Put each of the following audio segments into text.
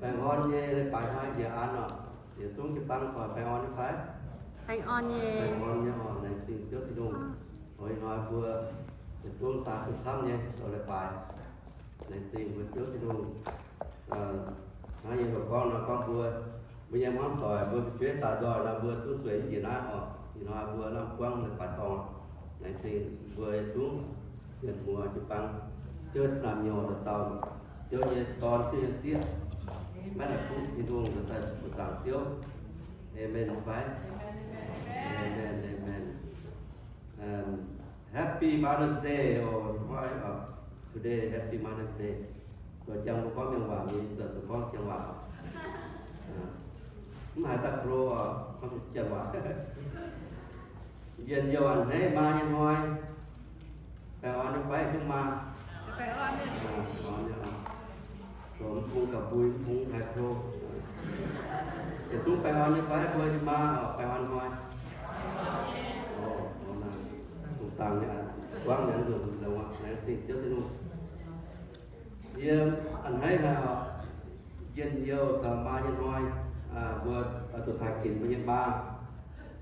Baengh orn nyei leiz-baaix hnoi njiec an oc. Yietc zungv jiu-baang doic baengh orn nyei fai? Baengh orn nyei. Baengh orn nyei oc. Laengz zingh Ziouv Tin-Hungh. Oix hnoi mbuo yietc zungv daaih duqv camv nyei zoux leiz-baaix. Laengz zingh mbuo Ziouv Tin-Hungh. Hnangv yie gorngv nor, gorngv mbuo, mbuo nyei hmuangv doic, mbuo fu'jueiv daaih nzoih nor, mbuo zungv zueiz njiec naaiv oc. Ih hnoi mbuo lamh buangv leiz-baaix dorngx. Laengz zingh mbuo yietc zungv mienh muoz jiu-baang, Ziouv naamh nyouz dauh dauh, Ziouv nyei dorn, Ziouv nyei sieqv. Maiv daaih kuv Tin-Hungh, daaih kuv zaangc Ziouv. Amen fai? Amen, amen. Happy Mother's Day. Oh, why, uh, today Happy Mother's Day? Zoux jangx mbuo gorngv Mienh waac, mbuo zoux gorngv Janx waac. Mv haiz daaih klo oc, gorngv Janx waac. Njien-youh a'hneiv maa nyei hnoi, baengh orn nyei fai zungv maa? Baengh orn nyei oc. Zoux mv bung gauh mbui, mv bung haiz klo. Yietc zungv baengh orn nyei fai mbuo nyei maa oc, baengh orn hnoi? Dongh dangh nyei, guangv nyei, nzunc laengz zingh Ziouv Tin-Hungh. Yie a'hneiv haic oc, njien-youh caux maa nyei hnoi, mbuo zuqc taaih ginc mbuo nyei maa.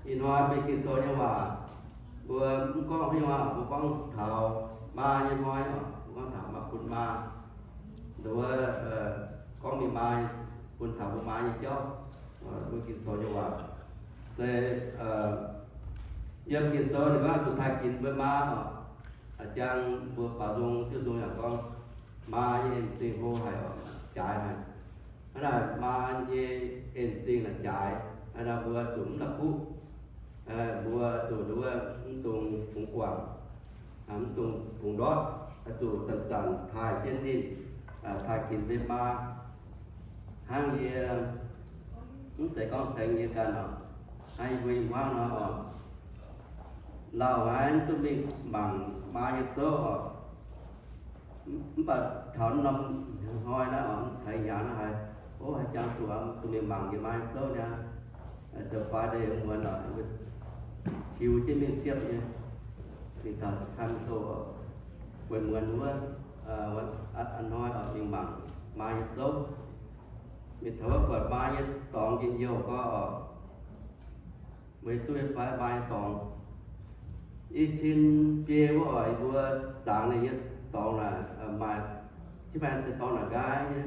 Ih hnoi mingh Ging-Sou nyei waac, mbuo mv gorngv haaix nyungc, mbuo gorngv taux maa nyei hnoi oc, mbuo gorngv taux maa bun maa. Nduov, gorngv mingh maa, bun taux mbuo maa nyei jauv, mbuo Ging-Sou nyei waac. Se yiem Ging-Sou ninh gorngv zuqc taaih ginc mbuo maa oc. A'jang mbuo baaux nzung, diuh nzung yaac gorngv, maa nyei en-zingh hlo haic oc, jaaix haic. Hnangv naaic maa nyei en-zingh naaic jaaix, hnangv naaic mbuo zuqc mv la'kuqv. Mbuo zuqc nduov mv dungx bungx guangc, mv dungx bungx ndortv, zuqc zanc-zanc taaih jienv ninh, taaih ginc mbuo nyei maa. Hnangv yie, mv zeiz gorngv ceng yie ganh oc, hnangv yie mbuo i hmuangv nor oc, lauh haic mv duqv mingh mangc maa nyei zouv oc. Mv baac taux norm hnoi naaiv oc, mv zeiz hnyangx naaiv haiz, o, haaix jangx zuqc mv duqv mingh mangc yie maa nyei zouv niaa. Zoux Friday muonz oc, tiux jienv mingh siepv nyei, mingh taux Sacramento oc, weic muonz wuov hnoi oc, mingh mangc maa nyei zouv. Mingh taux wuov buatc maa nyei dorngx njien-youh gorx oc. Meih duqv nyei fai maa nyei dorngx? I cin biei wuov oc, yie mbuo zangx ninh nyei dorngx naaic, maaih, tiv maaih dorngx naaic nqaai nyei.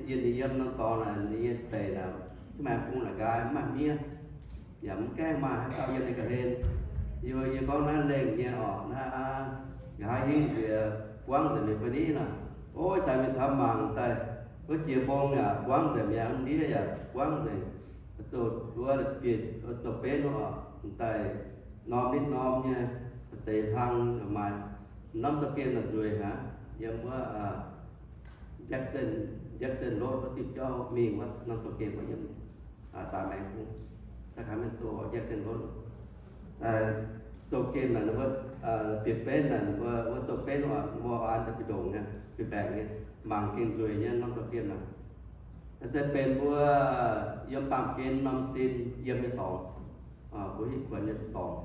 Yie ninh yiem norm dorngx naaic, ninh nyei deic naaic, tiv maaih bung naaic nqaai, mv maaih miev. Yaac mv gaengh maaih haaix dauh yiem ninh ga'hlen. Yie, yie gorngv naaiv lengh nyei oc, naaiv nqa'haav hingv nziex buangv nzengc mingh fai ni nor. O, ih zanc mingh taux mangc daaih, wuov jiex mbong yaac buangv nzengc mi'aqv, ndiev yaac buangv nzengc. Zoux wuov bieqc zoux benv oc, daaih norm nitv norm nyei, deix hlang maaih norm zaux gemh naaic nzueic hnangv. Yiem wuov Jackson, Jackson Road wuov diuh jauv mingh wuov norm zaux gemh wuov yiem daaih maengx bung, Sacramento Jackson Road. Zaux gemh naaic wuov, bieqc benv naaic wuov zaux benv oc, mbuo an daaih fih ndongc nyei, fih mbaengc nyei, mangc gengh nzueic nyei norm zaux gemh naaic. Se benx mbuo yiem baamh gen norm sin yiem nyei dorngx, mbuo hitv kuonx nyei dorngx.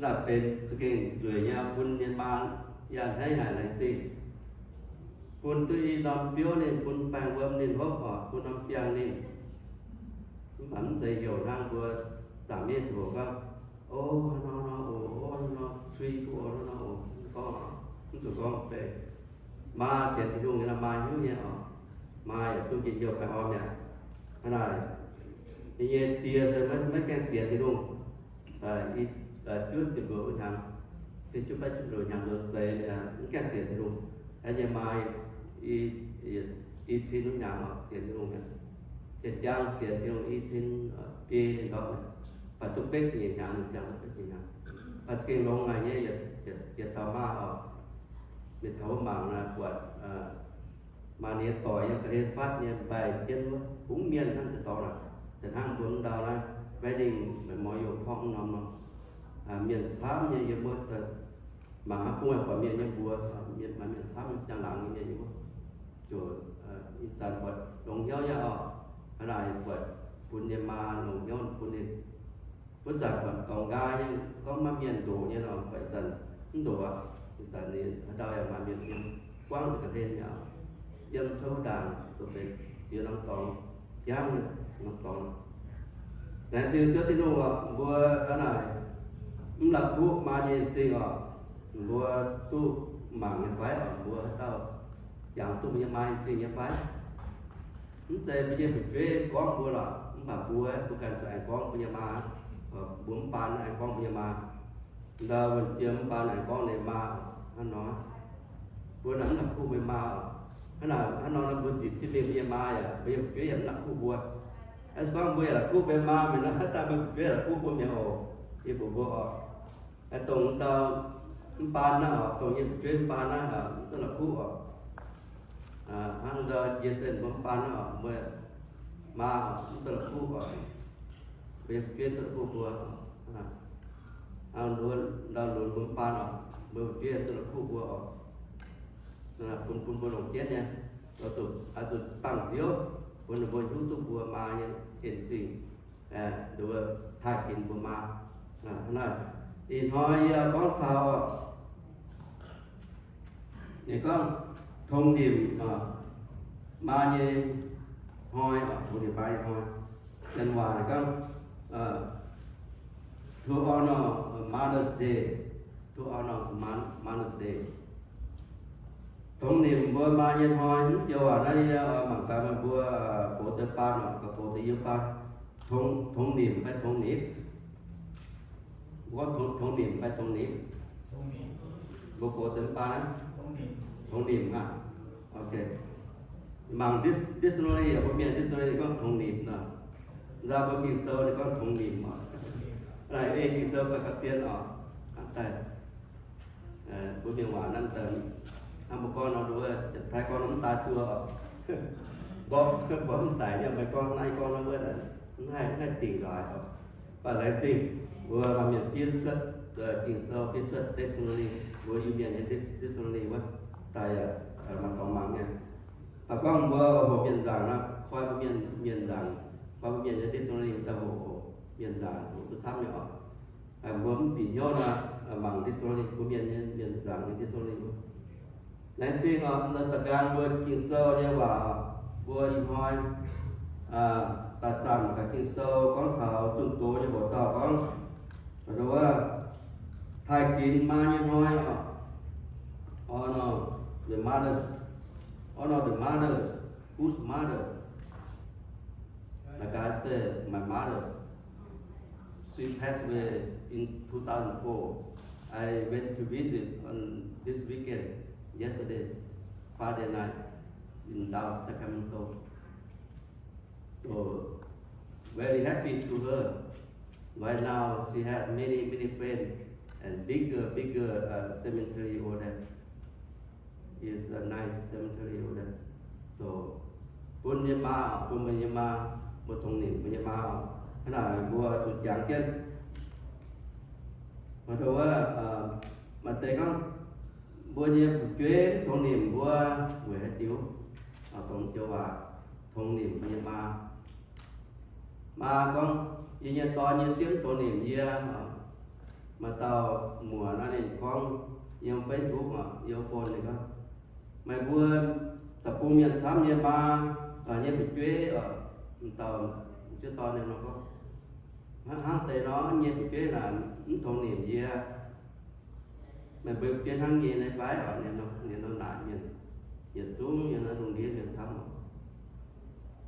Naaiv benx za'gengh nzueic nyei, bun nyei maa yaac a'hneiv haic laengz zingh. Bun duqv i norm biouv ninh, bun baengh wuom ninh hopv oc, bun norm biangh ninh. Mv baac mv zeiz heuc hnangv mbuo zaangc mienh ziouc gorngv, o, hnangv nor nor oc, o, hnangv nor cui duqv oc, hnangv nor oc, mv gorngv, mv zuqc gorngv zeiz. Maa sienx Tin-Hungh nyei nor, maa hiuv nyei oc. Maa yaac duqv njien-youh baengh orn mi'aqv. Hnangv naaic, ninh nyei die se maiv gaengh sienx Tin-Hungh. Juov ziepc luoqc hnyangx, se juov baeqv juov luoqc hnyangx nzuonx seix, mv gaengh sienx Tin-Hungh. Yie nyei maa i cin hnyangx oc sienx Tin-Hungh mi'aqv. Janx-jangv sienx Tin-Hungh i cin biei ndortv, baac duqv betv ziepc nyeic hnyangx, janx duqv betv ziepc nyeic hnyangx. Baac za'gengh longx haic nyei, yietc dauh maa oc. Mingh taux wuov mangc naaic buatc maaih ninh nyei doic yiem ga'hlen fatv nyei mbaih jienv wuov, kungx mienh hnangv deix dorngx naaic, da'hnangv mbuo mv ndau naaiv wedding memorial porv norm nor. Mienh camv nyei yiem wuov, mangc hnangv bung buatc mienh nyei mbuox, mienh maaih mienh camv nyei, ziangh laangz nyei mienh yiem wuov. Ziouc ih zanc buatc longx hnyouv nyei oc. Hnangv naaic buatc bun nyei maa longx hnyouv bun ninh. Wuov zanc buatc dorngx nqaai nyei, gorngv maaih mienh ndoqc nyei nor, buatc ih zanc mv ndoqc aqv. Ih zanc ninh haaix dauh yaac maaih mienh yiem, buangv nzengc ga'hlen mi'aqv. Yiem cuotv wuov ndaangc zoux benx jiex norm dorngx, jangv norm dorngx. Laengz zingh Ziouv Tin-Hungh oc, mbuo hnangv naaic mv la'kuqv maa nyei en-zingh oc, mbuo duqv mangc nyei fai oc, mbuo haaix dauh jangx duqv mbuo nyei maa en-zingh nyei fai? Mv zeiz mbuo nyei fu'jueiv gorngv mbuo lorqc, mv baac mbuo, mbuo ganh zuqc aengx gorngv mbuo nyei maa, mbuo mv baan aengx gorngv mbuo nyei maa. Ndau wuonh jiem mv baan aengx gorngv ninh maa, hnangv nor. Mbuo naaic mv la'kuqv mbuo nyei maa oc. Hnangv naaic, hnangv nor mbuo nzipc jienv mingh mbuo nyei maa yaac, mbuo nyei fu'jueiv yaac mv la'kuqv mbuo. Aa, se gorngv mbuo yaac la'kuqv mbuo nyei maa mingh nor, haaix dauh mbuo fu'jueiv la'kuqv mbuo mi'aqv oc. Yie mbuox mbuo oc, dongh ndau mv baan naaiv oc, dongh yie fu'jueiv mv baan naaiv oc, mv duqv la'kuqv oc. Hnangv ndau Jason mbuo mv baan naaiv oc, mbuo maa oc, mv duqv la'kuqv oc. Mbuo nyei fu'jueiv duqv la'kuqv mbuo. Hnangv ndau lunx mbuo mv baan oc, mbuo fu'jueiv duqv la'kuqv mbuo oc. Bun, bun mbuo longc jienv nyei, oix zuqc, oix zuqc bangc nziouv, bun ninh mbuo hiuv duqv mbuo maa nyei en-zingh, nduov taaih ginx mbuo maa. Hnangv naaic, ih hnoi yie gorngv taux oc, ninh gorngv tongx nimc maa nyei hnoi oc, tongx nimc maa nyei hnoi. Janx waac ninh gorngv, to honor Mother's Day, to honor Mother's Day. Tongx nimc mbuo maa nyei hnoi. Mv joux waac naaiv yie mangc gaax meih mbuo gox deix baan oc, gox deix yiu baan, tongx nimc fai tongx nimc? Mbuo gorngv tongx nimc fai tongx nimc? Mbuo gox deix baan tongx nimc aqv. Ok. Mangc dictionary, mbuo mienh dictionary gorngv tongx nimc nor. Nzauh mbuo Ging-Sou ninh gorngv tongx nimc oc. Naaiv ei Ging-Sou ga'zien oc. Mbuo mienh waac nanv daaih, hnangv mbuo gorngv nor, Janx-Taiv gorngv nor mv daaih duqv oc. Mborqv, mborqv mv daic nyei, meih gorngv naaiv gorngv nor wuov, mv haih, mv haih dingc nzaaix oc. Mv baac laengz zingh mbuo maaih mienh fiev cuotv Ging-Sou, fiev cuotv dictionary, mbuo Iu-Mienh nyei dictionary wuov, daaih maaih dorngx mangc nyei. Mv baac gorngv mbuo hoqc mienh nzaangc nor, koi mbuo mienh, mienh nzaangc, koi mbuo mienh nyei dictionary daaih hoqc, mienh nzaangc hoqc duqv camv nyei oc. Mbuo mv bieqc hnyouv nor, mangc dictionary, mbuo mienh nyei, mienh nzaangc nyei dictionary wuov. Laengz zingh oc, da'gaang mbuo Ging-Sou nyei waac, mbuo ih hnoi daaih zaangc gaax Ging-Sou gorngv taux zunh doz nyei hoc dauh gorngv, wuov, taaih ginx maa nyei hnoi oc. Honor the mothers. Honor the mothers. Whose mother? Like I said, my mother, she passed away in two thousand four. I went to visit on this weekend, yesterday, Friday night, in down Sacramento. So, very happy to her. Right now, she has many, many friends and bigger, bigger uh, cemetery over there. Is a nice cemetery over there. So, bun nyei maa, bun mbuo nyei maa, mbuo tongx nimc mbuo nyei maa. Hnangv naaic mbuo zuqc jangx jienv. Maaih deix wuov, maaih deix gorngv mbuo nyei fu'jueiv tongx nimc mbuo weic haaix diuc? Dongh joux waac, tongx nimc mbuo nyei maa. Maa gorngv, yie nyei dorn nyei siemv tongx nimc yie. Maaih dauh muoc naaiv ninh gorngv yiem Facebook, yiem phone ninh gorngv, meih mbuo da'bung mienh camv nyei maa, nyei fu'jueiv, dauh m'sieqv dorn ninh nor gorngv, hnangv deix nor nyei fu'jueiv naaic mv tongx nimc yie. Meih mbuo fu'jueiv hnangv nyei naaiv fai oc? Ninh nor naaic mienh yietc zungv nyei naaiv lungh ndiev mienh camv oc.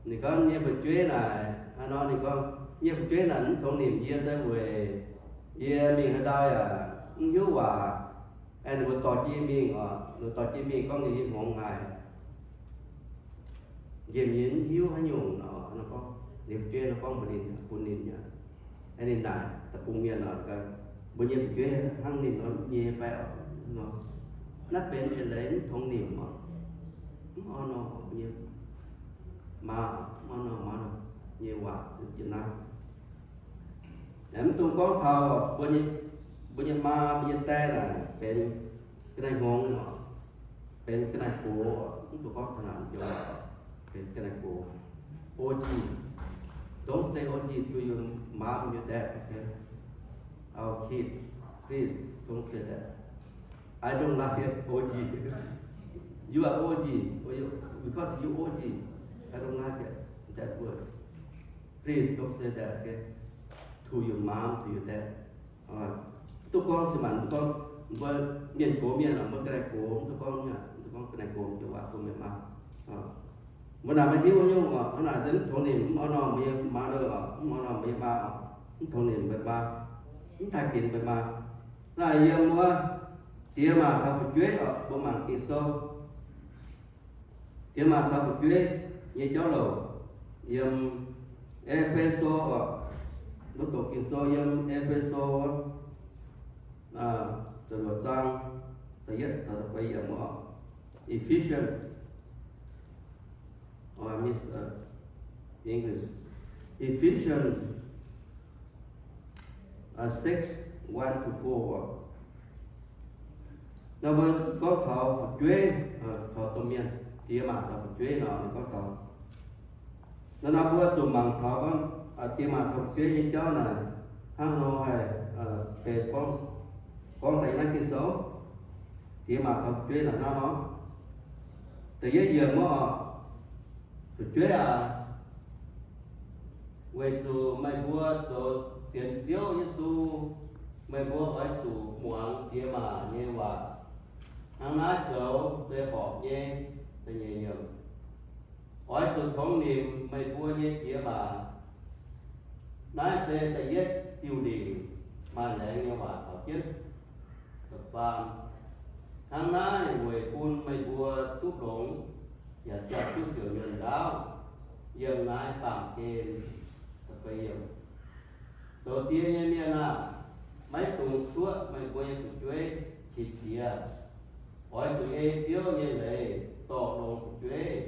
Ninh gorngv nyei fu'jueiv naaic, hnangv nor ninh gorngv nyei fu'jueiv naaic mv tongx nimc yie se weic yie mingh haaix ndau yaac mv hiuv waac. Aengx ninh mbuo dorh jienv yie mingh oc, ninh dorh jienv mingh gorngv ninh nyei hngongx haic. Nqemh nyei mv hiuv haaix nyungc nor, ninh gorngv, ninh fu'jueiv nor gorngv mbuox ninh, bun ninh aqv. Aeqv, ninh naaic da'bung mienh oc, mbuo nyei fu'jueiv hnangv ninh nor nyei fai oc nor. Naaiv benx eix leiz mv tongx nimc oc. Mv orn nor mbuo nyei maa, mv orn nor maa nyei waac yiem naaiv. Mv dungx gorngv taux mbuo nyei, mbuo nyei maa, mbuo nyei die naaic benx ga'naaiv hngongx oc, benx ga'naaiv gox, mv dungx gorngv taux naaic joux, benx ga'naaiv gox. O G. Don't say O G to your mom, your dad, okay? Our kid, please don't say that. I don't like it, O G. You are O G, because you O G. I don't like it, that word. Please don't say that, okay? To your mom, to your dad. Mv duqv gorngv, se maanc mv duqv gorngv, mbuo mienh gox mienh oc, mbuo ga'naaiv gox mv duqv gorngv, mv duqv gorngv ga'naaiv gox nyei waac bun mienh maa. Mbuo naaic maiv hiuv nyungc oc, hnangv naaic se mv tongx nimc, mv orn norm mbuo nyei maa oc, mv orn norm mbuo nyei maa oc, mv tongx nimc mbuo maa, mv taaih ginx mbuo maa. Naaic yiem wuov diex maac caux fu'jueiv oc, mbuo mangc Ging-Sou. Diex maac caux fu'jueiv nyei jauv louc, yiem E^fe^so oc, mbuo doqc Ging-Sou yiem E^fe^so, da'luoqc zaang, da'yietv taux da'feix yiemc oc. Ephesians, oh, I miss, uh, English. Ephesians, uh, six, one to four oc. Nor mbuo gorngv taux fu'jueiv, taux domh mienh, diex maac taux fu'jueiv nor, ninh gorngv taux. Nor naaiv mbuo zuqc mangc taux gorngv diex maac taux fu'jueiv nyei jauv naaic, hnangv nor haih benx gorngv, gorngv daaih yiem naaiv Ging-Sou, diex maac taux fu'jueiv naaic hnangv nor. Da'yietv yiemc wuov oc, fu'jueiv aac, weic zuqc meih mbuo zoux sienx Ziouv Yesu, meih mbuo oix zuqc muangx diex maac nyei waac. Hnangv naaiv zoux se horpc nyei. Oix zuqc tongx nimc meih mbuo nyei diex maac. Naaiv se da'yietv diuh lingc maaih laengz nyei waac caux jienv. Da'faam, hnangv naaiv weic bun meih mbuo duqv longx, yaac ziouc duqv siouc nyuonh ndaauv yiem naaiv baamh gen. Zoux die nyei mienh aah! Maiv dungx cuoqv meih mbuo nyei fu'jueiv qiex jiez. Oix zuqc ei Ziouv nyei leiz dorh longx fu'jueiv,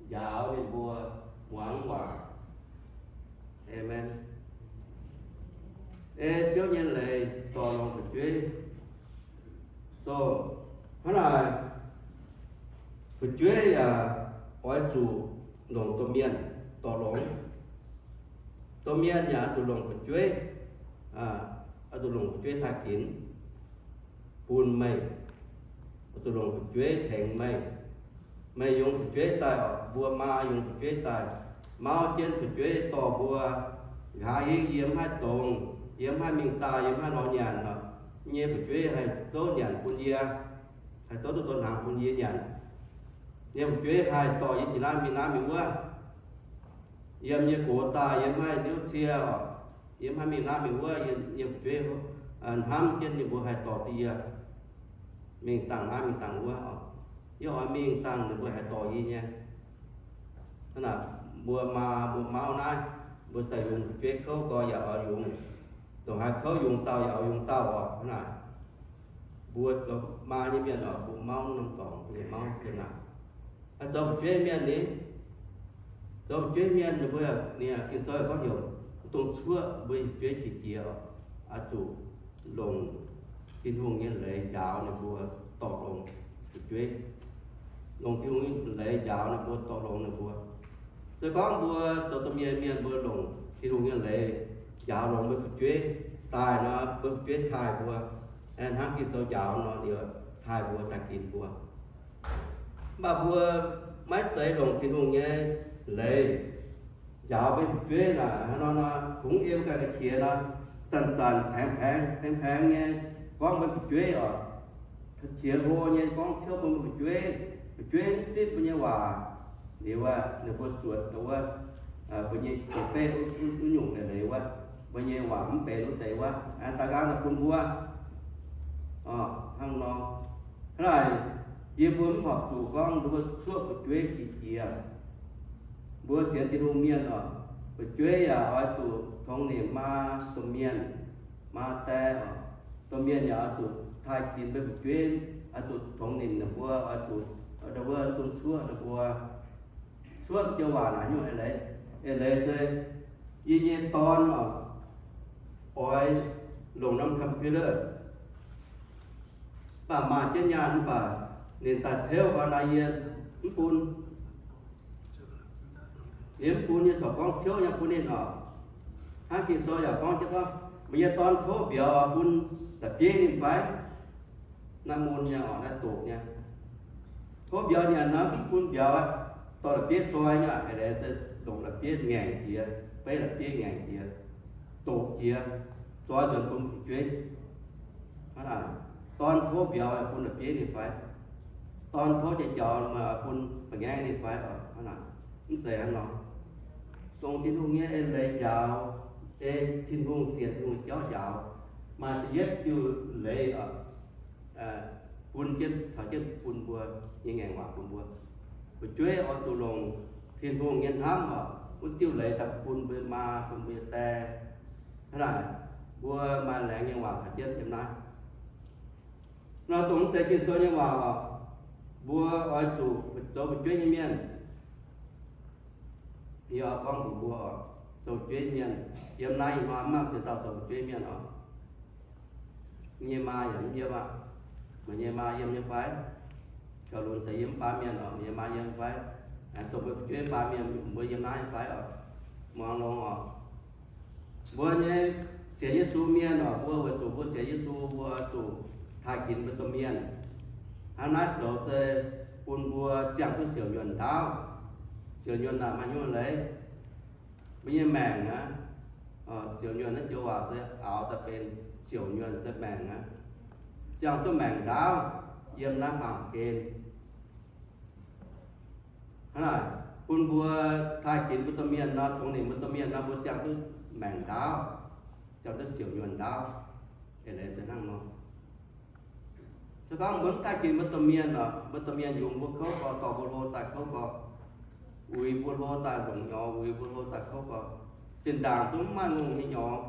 njaaux ninh mbuo muangx waac. Aamen. Ei Ziouv nyei leiz dorh longx fu'jueiv. So, hnangv naaic, fu'jueiv yaac oix zuqc longc domh mienh dorh longx. Domh mienh yaac oix zuqc longc fu'jueiv, oix zuqc longc fu'jueiv taaih ginx bun meih, oix zuqc longc fu'jueiv tengx meih. Meih yungz fu'jueiv daaih, mbuo maa yungz fu'jueiv daaih, mauv jienv fu'jueiv dorh mbuo nqa'haav hingv yie mv haih dongz, yie mv haih mingh daaih, yie mv haih lorz nyanc oc. Yie nyei fu'jueiv haih zouv nyanc bun yie, haih zouv duqv donx hnaangx bun yie nyanc. Yie nyei fu'jueiv haih dorh yie jiex naaiv mingh naaiv mingh wuov. Yiem yie gox daaih yie mv haih niouv cie oc, yie mv haih mingh naaiv mingh wuov, yie nyei fu'jueiv hnamv jienv ninh mbuo haih dorh duqv yie mingh dangh naaiv mingh dangh wuov oc. Yie oix mingh dangh ninh mbuo haih dorh yie nyei. Hnangv naaic, mbuo maa mbuo mauv naaiv, mbuo sai yungz fu'jueiv kouv gorx yaac oix yungz, ndongc haaix kouv yungz dauh yaac oix yungz dauh oc. Hnangv naaic, mbuo zoux maa nyei mienh oc, mbuo mauv norm dorngx, mbuo mauv yiem naaic. Zoux fu'jueiv mienh ni, zoux fu'jueiv mienh ninh mbuo, ninh Ging-Sou gorngv heuc, mv dungx cuoqv mbuo nyei fu'jueiv qiex jiez oc. Oix zuqc longc Tin-Hungh nyei leiz njaaux ninh mbuo dorh longx fu'jueiv. Longc Tin-Hungh nyei leiz njaaux ninh mbuo dorh longx ninh mbuo. Se gorngv mbuo zoux domh mienh mienh mbuo longc Tin-Hungh nyei leiz njaaux longx mbuo fu'jueiv daaih nor, mbuo fu'jueiv taaih mbuo, hnangv Ging-Sou njaaux nor, ninh taaih mbuo daaih ginx mbuo. Mv baac mbuo maiv zeiz longc Tin-Hungh nyei leiz njaaux mbuo nyei fu'jueiv naaic, hnangv nor nor, kungx ei mbuo ganh ga'qiex nor, zanc-zanc paengx paengx paengx paengx nyei gorngv mbuo fu'jueiv oc. Qiex hlo nyei gorngv ciouv bun mbuo fu'jueiv, fu'jueiv mv zipv mbuo nyei waac. Liuz aeqv, ninh mbuo zuotc wuov, mbuo nyei zuotc beiv wuov nyungc leiz wuov, mbuo nyei waac mv benx wuov deix wuov, daaih nqaang daaih bun mbuo. Hnangv nor, hnangv naaic, yie mbuo mv horpc zuqc gorngv mbuo cuoqv fu'jueiv qiex jiez. Mbuo sienx Tin-Hungh mienh oc, fu'jueiv yaac oix zuqc tongx nimc maa domh mienh, maa die oc. Domh mienh yaac oix zuqc taaih ginx mbuo fu'jueiv, oix zuqc tongx nimc ninh mbuo, oix zuqc, wuov, dongh cuoqv ninh mbuo. Cuotv joux waac naaic nyungc eix leiz, eix leiz se yie nyei dorn oc, oix longc norm computer, mv baac maaih jienv nyaanh mv baac ninh daaih ceuv gau naaic yie mv bun. Yie mv bun, yie corc gorngv ciouv nyei bun ninh oc. Hnangv Ging-Sou yaac gorngv jienv gorngv, meih nyei dorn tov mbiauz bun la'bieiv ninh fai? Naaiv mun nyei oc, naaiv doqc nyei. Tov mbiauz nyanc nor mv bun mbiauz aqv. dorh la'bieiv zoi nyei aqv. Eix leiz se ndongc la'bieiv ngaengc jiex, beiv la'bieiv ngaengc jiex, doqc jiex, zoi nzuonx bun fu'jueiv. Hnangv naaic, dorn tov mbiauz bun la'bieiv ninh fai? Dorn tov jiex jaux meih bun ba'ngaengv ninh fai? Hnangv naaic, mv zeiz hnangv nor. Dongh Tin-Hungh nyei eix leiz njaaux, ei Tin-Hungh sienx Tin-Hungh nyei jauv njaaux, maaih da'yietv diuh leiz bun jienv, caux jienv bun mbuo nyei ngaengc waac bun mbuo. Fu'jueiv oix zuqc longc Tin-Hungh nyei hnamv oc, wuov diuh leiz daaih bun mbuo maa, bun mbuo die. Hnangv naaic, mbuo maaih laengz nyei waac caux jienv yiem naaiv. Nor dongh mv deix Ging-Sou nyei waac oc, mbuo oix zuqc zoux fu'jueiv nyei mienh. Yie oix gorngv mbuox mbuo oc, zoux fu'jueiv mienh, yiem naaiv ih hnoi mv maaih ziex dauh zoux fu'jueiv mienh oc. Yie nyei maa yaac mv yiem aqv. Meih nyei maa yiem nyei fai? Gauh lunx deix yie mv baav mienh oc, meih nyei maa yiem fai? Dongh mbuo fu'jueiv baav mienh, mbuo yiem naaiv nyei fai oc? Muangx longx oc. Mbuo nyei sienx Yesu mienh oc, mbuo weic zuqc mbuo sienx Yesu, mbuo zuqc taaih ginx mbuo domh mienh. Hnangv naaiv zoux se bun mbuo ziangh duqv siouc nyuonh ndaauv. Siouc nyuonh naaic maaih hnyouv leiz, mbuo nyei maengc aqv. Siouc nyuonh naaiv joux waac se aaux daaih benx siouc nyuonh se maengc aqv. Ziangh duqv maengc ndaauv yiem naaiv baamh gen. Hnangv naaic, bun mbuo taaih ginx mbuo domh mienh nor, tongx nimc mbuo domh mienh nor, mbuo ziangh duqv maengc ndaauv, ziangh duqv siouc nyuonh ndaauv. Eix leiz se hnangv nor. Se gorngv mbuo mv taaih ginx mbuo domh mienh oc, mbuo domh mienh yungz mbuo kouv gorx, dorh mbuo hlo daaih kouv gorx, uix mbuo hlo daaih ndongc nyorx, uix mbuo hlo daaih kouv gorx, zinh ndaangc zungv mv maaih ngongh nyei nyorx.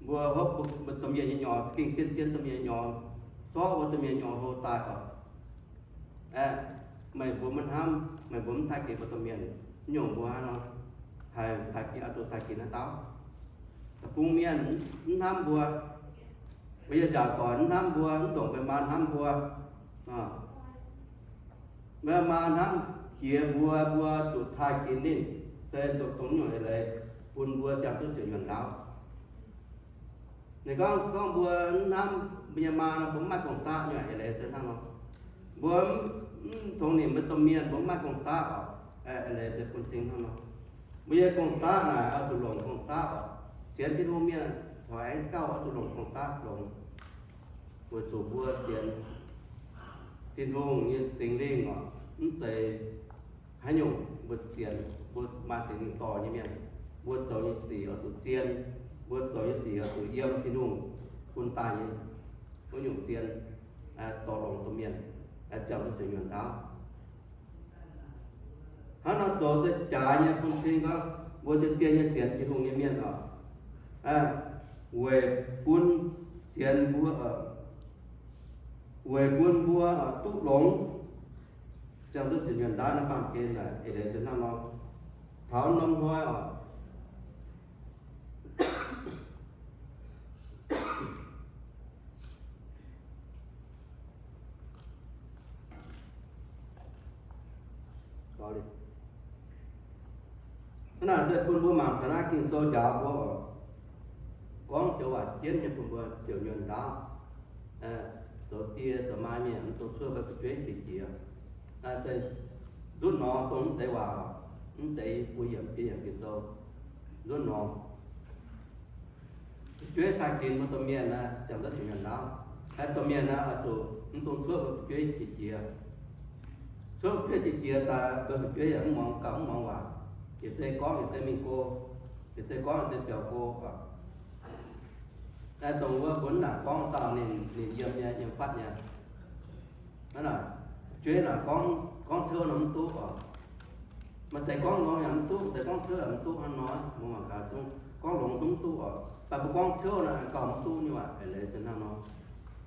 Mbuo hopv mbuo domh mienh nyei nyorx, za'gengh zien-zien domh mienh nyei nyorx, sortv mbuo domh mienh nyorx hlo daaih oc. Aeqv, meih mbuo maiv hnamv, meih mbuo mv taaih ginx mbuo domh mienh, nyungc mbuo hnangv nor, haih taaih ginx, oix zuqc taaih ginx haaix dauh? Deic-bung mienh mv hnamv mbuo, mbuo nyei nzaaux doic mv hnamv mbuo, mv ndongc meih maa hnamv mbuo. Meih maa hnamv jiex mbuo, mbuo zuqc taaih ginx ninh, se dongh nyungc eix leiz bun mbuo ziangh duqv siouc nyuonh ndaauv. Ninh gorngv, gorngv mbuo mv hnamv mbuo nyei maa nor, mbuo mv maaih gong-daqv nyei eix leiz se hnangv nor. Mbuo mv tongx nimc mbuo domh mienh, mbuo mv maaih gong-daqv oc. Eix leiz se bun cing hnangv nor. Mbuo nyei gong-daqv naaic oix zuqc longc gong-daqv oc. Sienx Tin-Hungh mienh corc aengx gauh oix zuqc longc gong-daqv longx, weic zuqc mbuo sienx Tin-Hungh nyei Singx Lingh oc, mv zeiz haaix nyungc mbuo sienx, mbuo maaih Singx Lingh dorh nyei mienh, mbuo zoux nyei sic oix zuqc zien, mbuo zoux nyei sic oix zuqc yiem Tin-Hungh bun daaih nyei wuov nyungc zien, dorh longx domh mienh, ziangh duqv siouc nyuonh ndaauv. Hnangv nor zoux se jaaix nyei bun cing gorngv mbuo zien-zien nyei sienx Tin-Hungh nyei mienh oc, weic bun sienx mbuo, weic bun mbuo duqv longx, ziangh duqv siouc nyuonh ndaauv naaiv baamh gen naaic. Eix leiz se hnangv nor, taux norm hnoi oc, hnangv naaic se bun mbuo mangc taux naaiv Ging-Sou njaaux mbuo oc. Gorngv joux waac jienv nyei bun mbuo siouc nyuonh ndaauv, zoux die zoux maa mienh mv dungx cuoqv mbuo fu'jueiv jiex jiex. Naaiv se nzutv nor dongh mv deix waac, mv deix bun yiemc, bun yiemc Ging-Sou nzutv nor. Fu'jueiv taaih ginx mbuo domh mienh naaiv, ziangh duqv siouc nyuonh ndaauv. Haaix domh mienh naaiv oix zuqc mv dungx cuoqv mbuo fu'jueiv jiex jiex. Cuoqv fu'jueiv jiex jiex daaih, mbuo fu'jueiv yaac mv muangx gauh mv muangx waac, yietc zei gorngv yietc zei mingh go, yietc zei gorngv yietc zei biaux go oc. Naaiv dongh wuov mbuo mv nangc gorngv dauh ninh, ninh yiem nyei, yiem fatv nyei. Hnangv naaic, fu'jueiv naaic gorngv, gorngv ciouv nor mv duqv oc. Maaih deix gorngv longx yaac mv duqv, maaih deix gorngv ciouv yaac mv duqv hnangv nor, mbuo mangc gaax zungv gorngv longx zungv mv duqv oc. Mv baac mbuo gorngv ciouv naaic gauh mv duqv nyei waac, eix leiz se hnangv nor.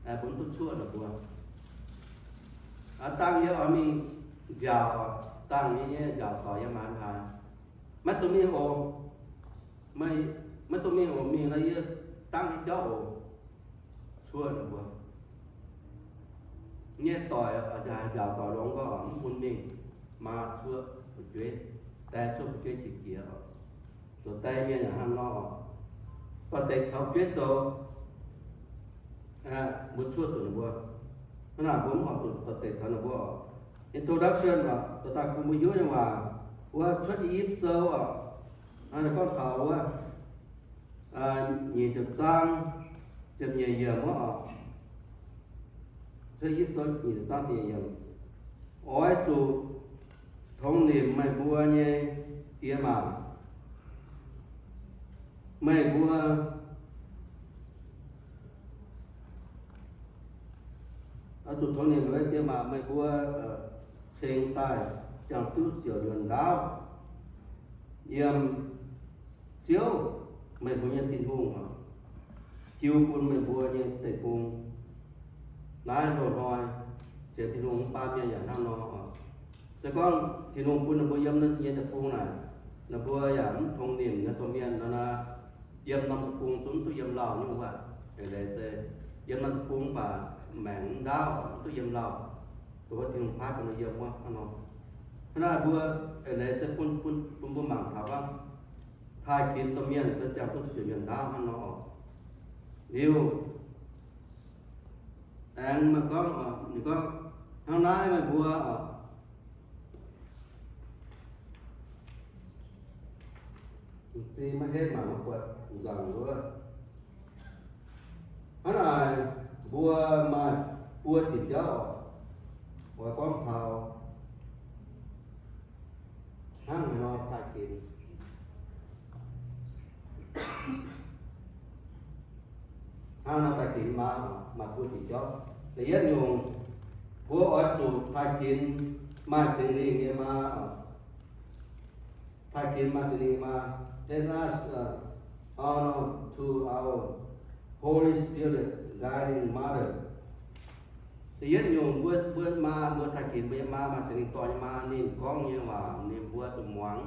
Mbuo mv duqv cuoqv ninh mbuo. Dangh yie oix mingh nziaauc, dangh yie nyei nziaauc doic yiem haaix haaix, maiv dungx mingh oc. Maiv dungx mingh oc, mingh nor yie dangv nyei jauv oc. Cuoqv ninh mbuo. Nyei doic, nziaauc doic longx gorngv mv bun mingh, maa cuoqv fu'jueiv, die cuoqv fu'jueiv jiex jiex oc. Zoux die mienh yaac hnangv nor oc. Dorh deix caux fu'jueiv zoux, mbuo cuoqv zuqc ninh mbuo. Hnangv naaic mbuo mv horpc zuqc dorh deix caux ninh mbuo oc. Introduction oc, dorh daaih bun mbuo hiuv nyei waac, wuov Cuotv I^yipv Sou oc. Naaiv gorngv taux wuov nyic ziepc zaang ziepc nyeic yiemc wuov oc. Cuotv I^yipv Sou nyic ziepc zaang ziepc nyeic yiemc. Oix zuqc tongx nimc meih mbuo nyei diex maac, meih mbuo oix zuqc tongx nimc meih mbuo diex maac, meih mbuo cingx daaih ziangh duqv siouc nyuonh ndaauv yiem Ziouv, meih mbuo nyei Tin-Hungh, jiu bun meih mbuo nyei deic-bung. Naaiv loz-hnoi sienx Tin-Hungh mv baac mienh yaac hnangv nor. Se gorngv Tin-Hungh bun ninh mbuo yiem nyei deic-bung naaic, ninh mbuo yaac mv tongx nimc naaiv domh mienh nor naaic, yiem norm deic-bung zungv duqv yiem lauh nyungc waac. Eix leiz se yiem norm deic-bung mv baac maengc mv ndaauv, mv duqv yiem lauh. Dongh wuov Tin-Hungh paaiv bun ninh yiem wuov hnangv nor. Hnangv naaic mbuo eix leiz se bun, bun, bun mbuo mangc taux gorngv taaih ginx domh mienh se ziangh duqv siouc nyuonh ndaauv hnangv nor oc. Liuz aengx maaih gorngv, ninh gorngv, hnangv naaiv meih mbuo oc, m'zing maiv henv mangc maiv buatc nzangc wuov. Hnangv naaic mbuo maaih buo diuc jauv oc, oix gorngv taux hnangv haaix nor taaih ginx. Hnangv nor taaih ginx maa, maaih buo diuc jauv. Da'yietv nyungc, mbuo oix zuqc taaih ginx maaih Singx Lingh nyei maa oc. Taaih ginx maaih Singx Lingh maa. Let us, uh, all to our Holy Spirit guiding mother. Da'yietv nyungc mbuo, mbuo maa, mbuo taaih ginx mbuo nyei maa maaih Singx Lingh dorh nyei maa, ninh gorngv nyei waac ninh mbuo zuqc muangx.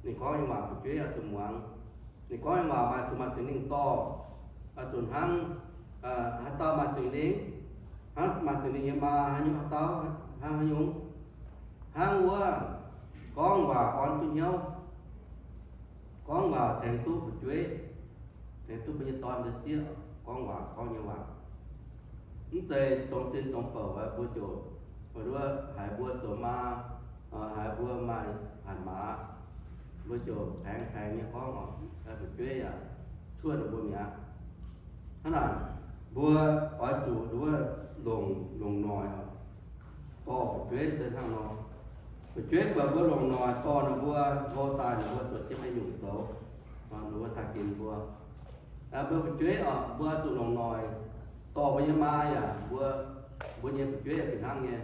Ninh gorngv nyei waac fu'jueiv oix zuqc muangx. Ninh gorngv nyei waac maaih zuqc maaih Singx Lingh dorh, oix zuqc hnangv, haaix dauh maaih Singx Lingh, hnangv maaih Singx Lingh nyei maa haaix nyungc, haaix dauh, hnangv haaix nyungc, hnangv wuov gorngv waac orn duqv hnyouv, gorngv waac tengx duqv fu'jueiv, tengx duqv mbuo nyei dorn nyei sieqv gorngv waac, gorngv nyei waac. Mv zeiz dongh sin dongh bouc mbuo ziouc, mbuo haiz mbuo zoux maa, haiz mbuo maaih hanc maaz, mbuo ziouc paengx paengx nyei gorngv oc, fu'jueiv yaac cuotv ninh mbuo mi'aqv. Hnangv naaic, mbuo oix zuqc nduov longc, longc noic oc, dorh fu'jueiv se hnangv nor. Fu'jueiv buatc mbuo longc noic dorh ninh mbuo, hlo daaih ninh mbuo zuotc jienv mbuo nyungc zoux, ninh mbuo taaih ginx mbuo. Mbuo fu'jueiv oc, mbuo zuqc longc noic dorh mbuo nyei maa yaac mbuo, mbuo nyei fu'jueiv yaac fih hnangv nyei.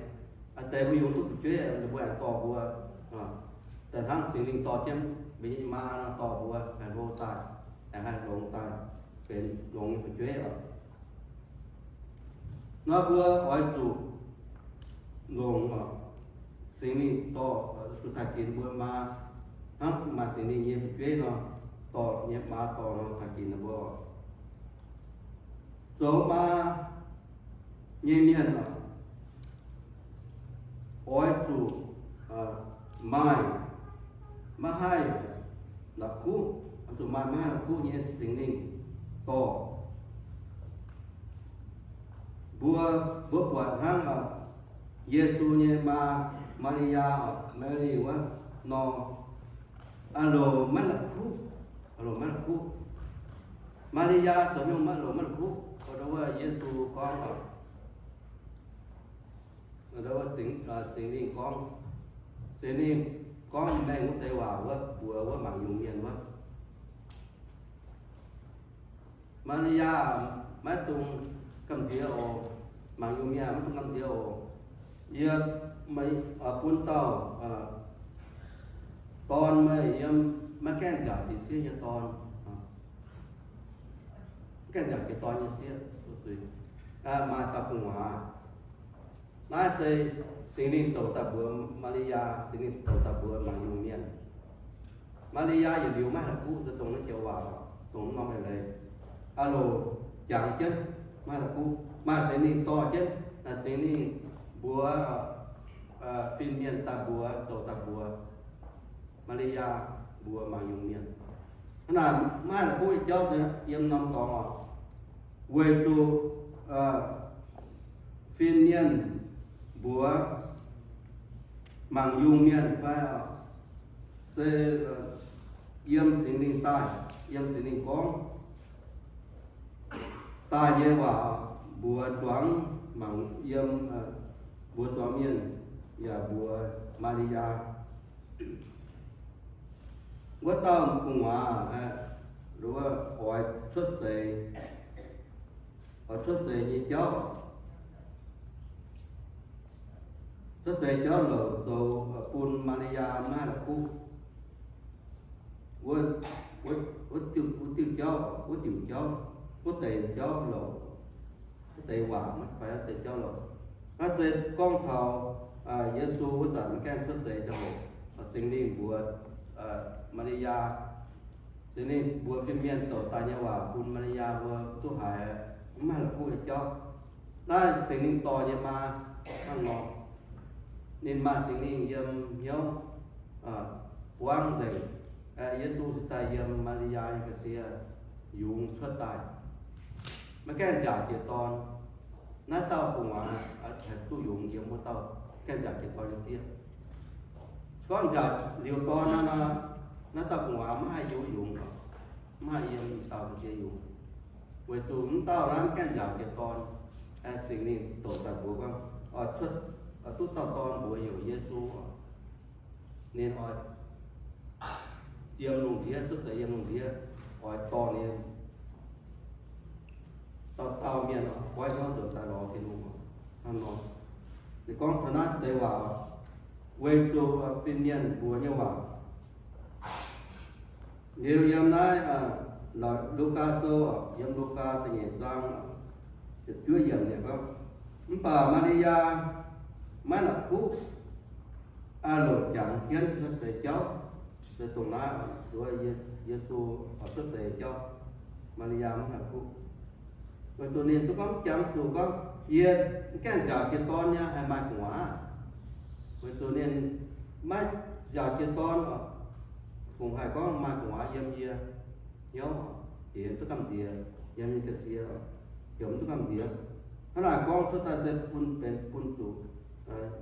Deix mbuo yungz duqv fu'jueiv, ninh mbuo aengx dorh mbuo, daaih hnangv Singx Lingh dorh jienv mbuo nyei maa nor dorh mbuo, aengx hlo daaih, aengx haih longx daaih benx longx nyei fu'jueiv oc. Nor mbuo oix zuqc longc oc, Singx Lingh dorh, zuqc taaih ginx mbuo maa, hnangv maaih Singx Lingh nyei fu'jueiv nor, dorh nyei maa dorh nor taaih ginx ninh mbuo oc. Zoux maa nyei mienh oc, oix zuqc maaih maiv haih la'kuqv, oix zuqc maaih maiv haih la'kuqv nyei Singx Lingh dorh. Mbuo, mbuo buatc hnangv oc, Yesu nyei maa, Maa^li^yaa oc, Mary wuov nor, aa loc maiv la'kuqv, aa loc maiv la'kuqv. Maa^li^yaa zoux nyungc maiv loc maiv la'kuqv, wuov Yesu gorngv oc, wuov Singx, Singx Lingh gorngv, Singx Lingh gorngv mengh wuov deix waac wuov mbuox wuov mangc yungz mienh wuov, Maa^li^yaa, maiv dungx gamh nziex oc. Mangc yungz mienh, maiv dungx gamh nziex oc. Yie bun dauh dorn meih yiem, maiv gaengh nziaauc jiex sieqv nyei dorn, maiv gaengh nziaauc jiex dorn nyei sieqv, maaih dauh gu'nguaaz. Naaiv se Singx Lingh douc daaih mbuox Maa^li^yaa, Singx Lingh douc daaih mbuox mangc yungz mienh. Maa^li^yaa yietc liuz maiv haih la'kuqv, se dongh naaiv joux waac, dongh norm eix leiz. Aa loc jangx jienv maiv haih la'kuqv, maaih Singx Lingh dorh jienv, Singx Lingh mbuox fin-mienh daaih mbuox, douc daaih mbuox Maa^li^yaa mbuox mangc yungz mienh. Hnangv naaic maiv haih la'kuqv nyei jauv yiem norm dorngx oc, weic zuqc fin-mienh mbuox mangc yungh mienh fai se yiem Singx Lingh daaih, yiem Singx Lingh gorngv daaih nyei waac, mbuox zuangx mangc yiem, mbuox zuangx mienh, yaac mbuox Maa^li^yaa. Wuov dauh gu'nguaaz, wuov oix cuotv seix, oix cuotv seix nyei jauv, cuotv seix jauv louc zoux bun Maa^li^yaa maiv haih la'kuqv. Wuov, wuov diuh jauv, wuov diuc jauv, wuov deix jauv louc, wuov deix waac fai wuov deix jauv louc. Naaiv se gorngv taux Yesu wuov zanc maiv gaengh cuotv seix ziangh hoc, Singx Lingh mbuox Maa^li^yaa, Singx Lingh mbuox fin-mienh douc daaih nyei waac bun Maa^li^yaa mbuo duqv haiz maiv haih la'kuqv nyei jauv. Naaiv Singx Lingh dorh nyei maa hnangv nor. Ninh maaih Singx Lingh yiem hnyouv buangv nzengc. Yesu cingx daaih yiem Maa^li^yaa nyei ga'sie yungz cuotv daaih, maiv gaengh nziaauc jiex dorn. Naaiv dauh gu'nguaaz haih duqv yungz yiem wuov dauh gaengh nziaauc jiex dorn nyei sieqv. Se gorngv nziaauc liuz dorn naaiv nor, naaiv dauh gu'nguaaz maiv haih yungz, yungz, maiv haih yiem dauh ga'sie yungz, weic zuqc mv dauh naaiv maiv gaengh nziaauc jiex dorn. Singx Lingh douc daaih mbuox gorngv, cuotv, duqv dauh dorn mbuox heuc Yesu. Ninh oix yiem lungh ndiev, cuotv seix yiem lungh ndiev, oix dorh ninh dauh dauh mienh goiv hnyouv nzuonx daaih lorz Tin-Hungh hnangv nor. Ninh gorngv taux naaiv deix waac, weic zuqc fin-mienh mbuox nyei waac. Liuz yiem naaiv Lugaa Sou, yiem Lugaa da'nyeic zaang ziepc juov yiemc ninh gorngv, mv baac Maa^li^yaa maiv la'kuqv loc jangx jienv cuotv seix jauv. Se dongh naaiv nduov Yesu cuotv seix jauv, Maa^li^yaa mv haih kuqv. Weic zuqc ninh duqv gorngv jangx zuqc gorngv, yie mv gaengh nziaauc jiex dorn nyei haih maaih gu'nguaaz. Weic zuqc ninh maiv nziaauc jiex dorn, fungc haih gorngv maaih gu'nguaaz yiem yie hnyouv, heuc duqv gamh nziex, yiem nyei ga'sie heuc mv duqv gamh nziex. Hnangv naaic gorngv cuotv daaih se bun benx bun zuqc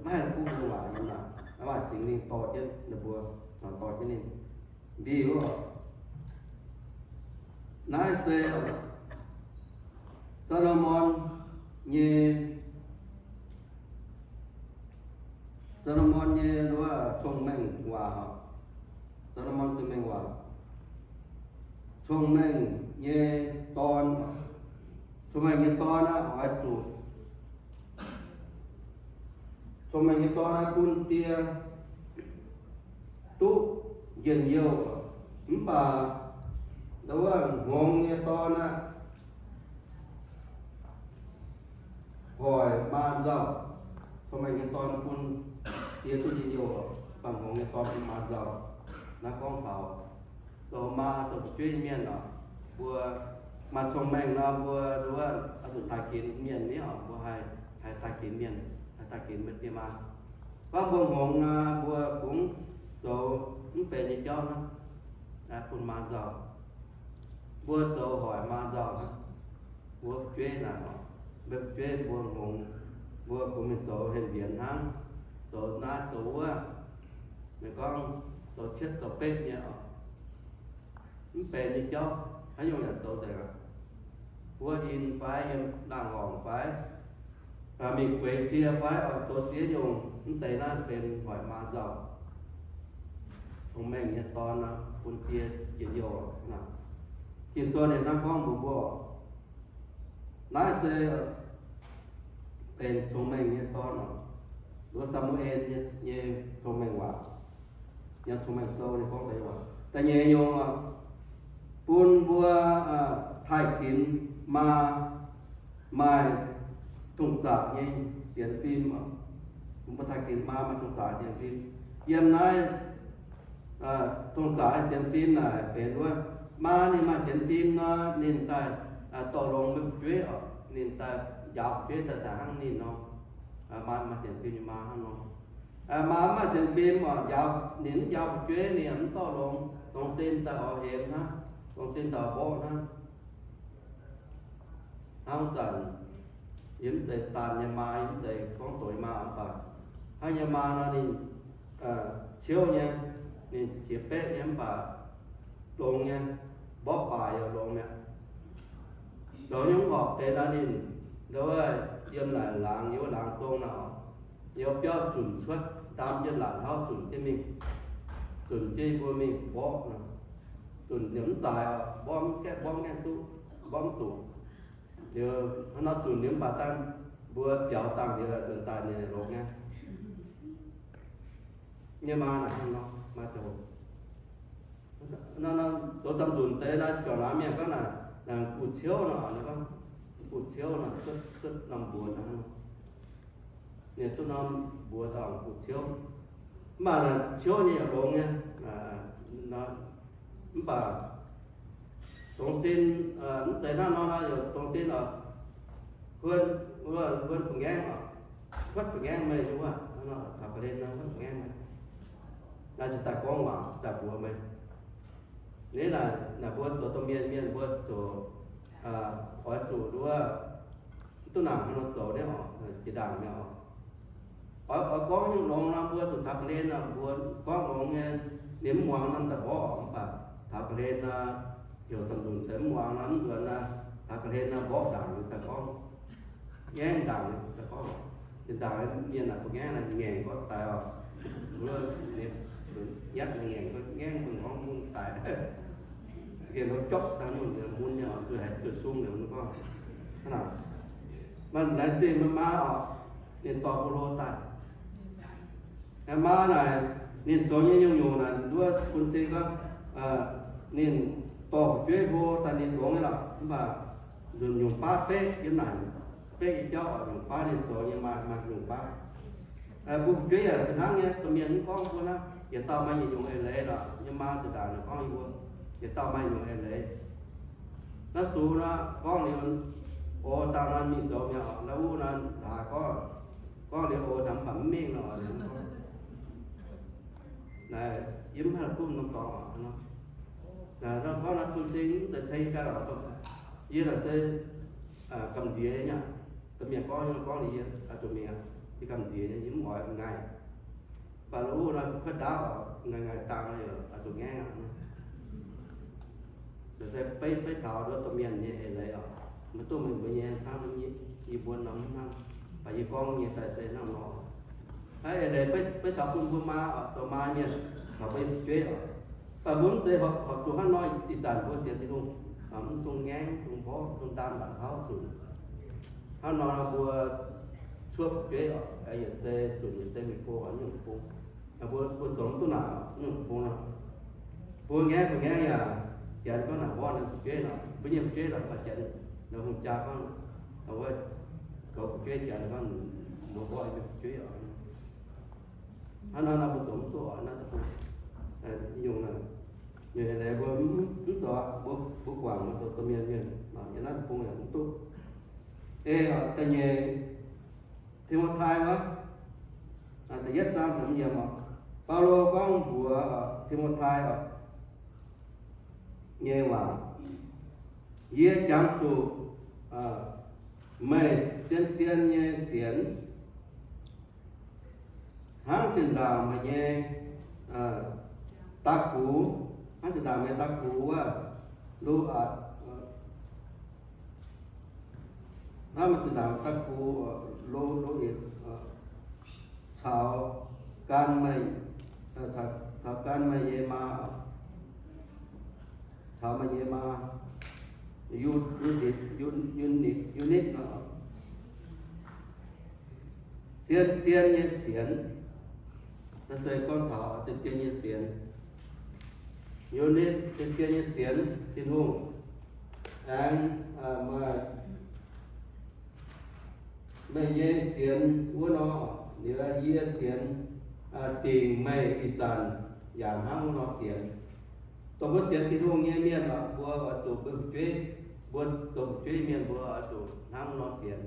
maiv haih kuqv nyei waac yiem naaic. Mv baac Singx Lingh dorh jienv ninh mbuo, dorh jienv ninh mbiv wuov. Naaiv se Saa^lo^morn nyei, Saa^lo^morn nyei wuov cong-mengh waac. Saa^lo^morn cong-mengh waac, cong-mengh nyei dorn, cong-mengh nyei dorn aqv, oix zuqc cong-mengh nyei dorn aqv, bun die duqv njien-youh. Mv baac wuov hngongx nyei dorn aqv, hoic maa nzauh. Cong-mengh nyei dorn bun die duqv njien-youh, mv baac hngongx nyei dorn bun maa nzauh. Naaiv gorngv taux zoux maa zoux fu'jueiv mienh oc, mbuo maaih cong-mengh nor, mbuo nduov oix zuqc daaih ginx mienh ni oc, mbuo haih, haih daaih ginx mienh, haih daaih ginx mbuo die maa. Gorngv mbuo hngongx nor, mbuo kungx zoux mv benx nyei jauv hnangv, bun maa nzauh. Mbuo zoux hoic maa nzauh hnangv. Mbuo fu'jueiv naaic, mbuo fu'jueiv mbuo hngongx, mbuo kungx mingh zoux henh mbienx hnangv, zoux naaiv zoux wuov. Ninh gorngv zoux cietv zoux betv nyei oc. Mv benx nyei jauv, haaix nyungc yaac zoux nzengc aqv. Buov in fai yiem laangh horngc fai mingh gueix cie fai oix zoux ziex nyungc, mv deix naaiv benx hoic maa nzauh. Cong-mengh nyei dorn bun die njien-youh. Ging-Sou ninh hnangv gorngv mbuox mbuo, naaiv se benx cong-mengh nyei dorn oc. Nduov Saa^mu^en nyei cong-mengh waac, nyei cong-mengh sou ninh gorngv deix waac. Da'nyeic nyungc oc, bun mbuo taaih ginx maa maaih tong-zaqc nyei sienx fim oc. Bun mbuo taaih ginx maa maaih tong-zaqc sienx fim. Yiem naaiv tong-zaqc sienx fim naaic benx wuov, maa ninh maaih sienx fim nor, ninh daaih dorh longx mbuo fu'jueiv oc. Ninh daaih njaaux fu'jueiv daaih, daaih hnangv ninh nor. Maa maaih sienx fim nyei maa hnangv nor. Maa mv maaih sienx fim oc, njaaux, ninh mv njaaux fu'jueiv, ninh mv dorh longx, longx sin daaih oix hemx hnangv, longx sin daaih mborqv hnangv. Hnangv zanc yie mv zeiz daanh nyei maa, yie mv zeiz gorngv doix maa mv baac hnangv nyei maa nor, ninh ciouv nyei, ninh qiex beqv nyei mv baac longx nyei, mborqv baac yaac longx mi'aqv. Zoux nyei mv horpc deix nor ninh, ndau wuov yiem naaic laangz, yiem wuov laangz zong nor, yiem biauv zunc cuotv, ndaam jienv laatc hlauv zunc jienv mingh, zunc jienv mbuo mingh mborqv nor, zunc ninh mv zaaix oc, mborqv mv gaengh, mborqv mv gaengh duqv, mborqv mv zuqc. Liuz hnangv nor zunc liuz mv baac dangh mbuo biaux dangh liuz nzuonx daaih ninh longx nyei. Nyei maa naaic hnangv nor, maa zoux. Nor, nor, zoux zamh nzunc deix naaiv, juangc laangz mienh gorngv naaic, naaic guv ciouv nor, gorngv guv ciouv nor, cuotv, cuotv norm mbuox hnangv nor. Ninh duqv norm mbuox daaih guv ciouv. Mv baac naaic ciouv nyei yaac longx nyei. Mv baac dongh sin, mv zeiz hnangv nor, nor yaac dongh sin oc. Huon, huon ba'ngaengv oc. Huotv ba'ngaengv meih nyei wuov, taux ga'hlen nor huotv ba'ngaengv meih. Naaiv se daaih gorngv waac, daaih mbuox meih. Naaiv, naaic mbuo zoux domh mienh, mienh mbuo zoux, oix zuqc nduov, mv duqv nangc haaix nor zoux nyei oc, jiex ndaangc nyei oc. Oix, oix gorngv nyungc longx nor, mbuo zuqc taux ga'hlen nor, mbuo gorngv longx nyei, ninh mv muangx nor daaih mborqv oc. Mv baac taux ga'hlen nor, heuc zamh nzunc deix mv muangx nor, mv nzuonx nor, taux ga'hlen nor mborqv ndaangc nyei daaih gorngv. Ngaengv ndaangc nyei daaih gorngv. Zinh ndaangc mienh naaic ba'ngaengv naaic ngaengc gorngv daaih oc. Wuov nyatv ngaengc gorngv ngaengv mbuo gorngv mun daaih. Gengh nor jopv daaih mun, mun nyei oc, zuqc haiz zuqc sung liuz gorngv. Hnangv naaic. Maaih laengz zingh mbuo maa oc, ninh dorh Baulo daaih. Maa naaic, ninh zoux nyei nyungc-nyungc naaic, nduov bun cing gorngv, ninh dorh fu'jueiv hlo daaih ninh longx nyei lorqc, mv baac nzunc nyungc baav beqv yiem naaic, beqv nyei jauv oc, nyungc baav ninh zoux nyei maaih, maaih nyungc baav. Mbuo fu'jueiv yaac hnangv nyei, domh mienh mv gorngv mbuo naaiv, yietc dauh maaih yietc nyungc eix leiz lorqc, yiem maa zinh ndaangc ninh gorngv yie mbuo, yietc dauh maaih nyungc eix leiz. Naaiv sux nor gorngv liuz, o, dangh nor mingh zoux mi'aqv oc, naaiv wuov nor haaix gorngv, gorngv liuz, o, dangh mv baac mv mingh nor, naaic yie mv haih duqv norm dorngx oc. Naaiv gorngv naaiv bun cing mv zeiz ceng ganh oc, yie naaic se gamh nziex nyei aqv. Domh mienh gorngv nyei, gorngv liuz yie oix zuqc mingh aqv. Yie gamh nziex nyei, yie mv oix ngaih. Mv baac wuov nor kuv kuotv ndaauv oc, ngaih ngaih dangh nor yaac oix zuqc ngaengv aqv. Naaiv se beiv, beiv taux nduov domh mienh nyei eix leiz oc. Maiv dungx meih mbuo nyei hnangv yie mbuo norm hnangv, mv baac yie gorngv nyei daaih se hnangv nor. Naaiv eix leiz beiv, beiv taux bun mbuo maa oc, zoux maa mienh, taux mbuo fu'jueiv oc. Mv baac mbuo mv zeiz horpc, horpc zuqc hnangv nor ih zanc mbuo sienx Tin-Hungh, mv dungx ngaengv, mv dungx mborqv, mv dungx ndaam laatc hlauv zunc. Hnangv nor mbuo cuotv fu'jueiv oc, yietc zei zunc, yietc zei mingh go, nyungc bung. Mbuo, mbuo zoux mv duqv naaic, nyungc bung nor. Mbuo ngaengv, mbuo ngaengv yaac janx gorngv naaic mborqv ninh fu'jueiv nor, mbuo nyei fu'jueiv nor, janx nor hungh jaa gorngv, wuov, goux fu'jueiv janx gorngv, mbuo mborqv ninh fu'jueiv oc. Hnangv nor nor mbuo zoux mv duqv oc, naaiv deic-bung, nyungc naaic, nyungc naaic mbuo mv zoux, mbuo, mbuo guangc mbuo zoux domh mienh mienh, yiem naaiv deic-bung yaac mv duqv. Ei, da'nyeic, Ti^mo^tai wuov, da'yietv zaang da'hmz yiemc oc. Baulo gorngv mbuox Ti^mo^tai oc, nyei waac, yie jangx zuqc meih zien-zien nyei sienx, hnangv zinh ndaangc meih nyei da'gux, hnangv zinh ndaangc meih da'gux wuov, Lo^atc, hnangv meih zinh ndaangc da'gux, Lo, Lo^itc, caux gan meih, caux gan meih nyei maa, caux meih nyei maa, Yu, Yu^nitc, Yu, Yu^nitc nor, zien-zien nyei sienx. Naaiv se gorngv taux zien-zien nyei sienx. Yu^nitc, zien-zien nyei sienx Tin-Hungh. Aengx maaih meih nyei sienx wuov nor, liuz yie sienx dingc meih ih zanc yaac hnangv wuov nor sienx. Dongh mbuo sienx Tin-Hungh nyei mienh oc, mbuo oix zuqc mbuo fu'jueiv, mbuo zoux fu'jueiv mienh mbuo oix zuqc hnangv wuov nor sienx.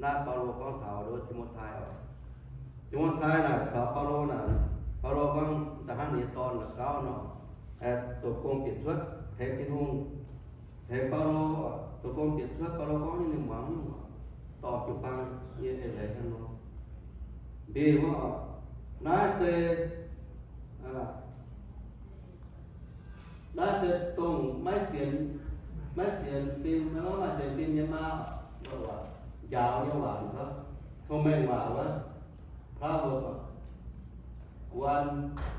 Naaiv Baulo gorngv taux nduov Ti^mo^tai oc. Ti^mo^tai naaic caux Baulo naaic, Baulo gorngv da'hnangv ninh nyei dorn naaic gauv nor, zoux gong bieqc cuotv tengx Tin-Hungh, tengx Baulo, zoux gong bieqc cuotv Baulo gorngv nyei ninh muangx nyungc, dorh jiu-baang nyei eix leiz hnangv nor. Mbiv wuov, naaiv se Naaiv se dongh maiv sienx, maiv sienx fim, maiv maaih sienx fim nyei maa, njaaux nyei waac, cong-mengh waac wuov, proverb, guan,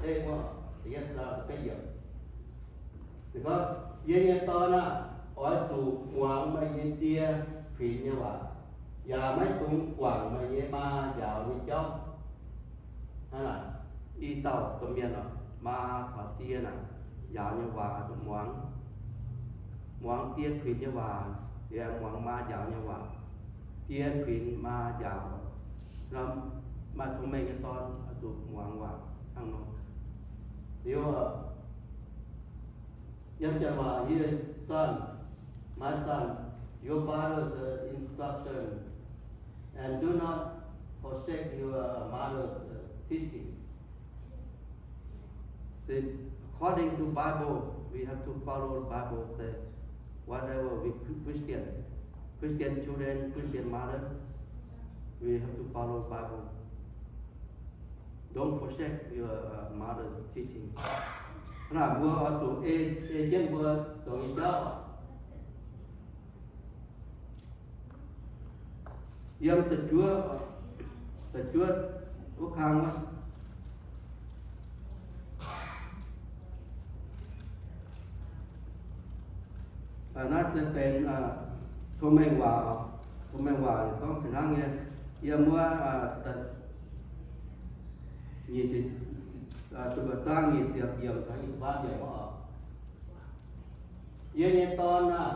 eix wuov, da'yietv zaang da'betv yiemc. Ninh gorngv, yie nyei dorn aah, oix zuqc muangx meih nyei die kuinx nyei waac, yaac maiv dungx guangc meih nyei maa njaaux nyei jauv. Hnangv naaic, i dauh domh mienh oc, maa caux die naaic, njaaux nyei waac zuqc muangx. Muangx die kuinx nyei waac, liemh muangx maa njaaux nyei waac. Die kuinx maa njaaux, maaih cong-mengh nyei dorn oix zuqc muangx waac hnangv nor. Liuz, yiem janx waac, his son, my son, your father's instruction, and do not forsake your mother's teaching. See, according to Bible, we have to follow the Bible. Say, whatever we Christian, Christian children, Christian mother, we have to follow the Bible. Don't forsake your uh, mother's teaching. Hnangv naaic mbuo oix zuqc ei, ei jienv mbuo zoux nyei jauv. Yiem da'juov, da'juov wuov kang wuov. Naaiv se benx cong-mengh waac, cong-mengh waac gorngv fih hnangv nyei. Yiem wuov nyic ziepc, zaang nyic ziepc yiemc, nyic ziepc faam yiemc oc. Yie nyei dorn aah!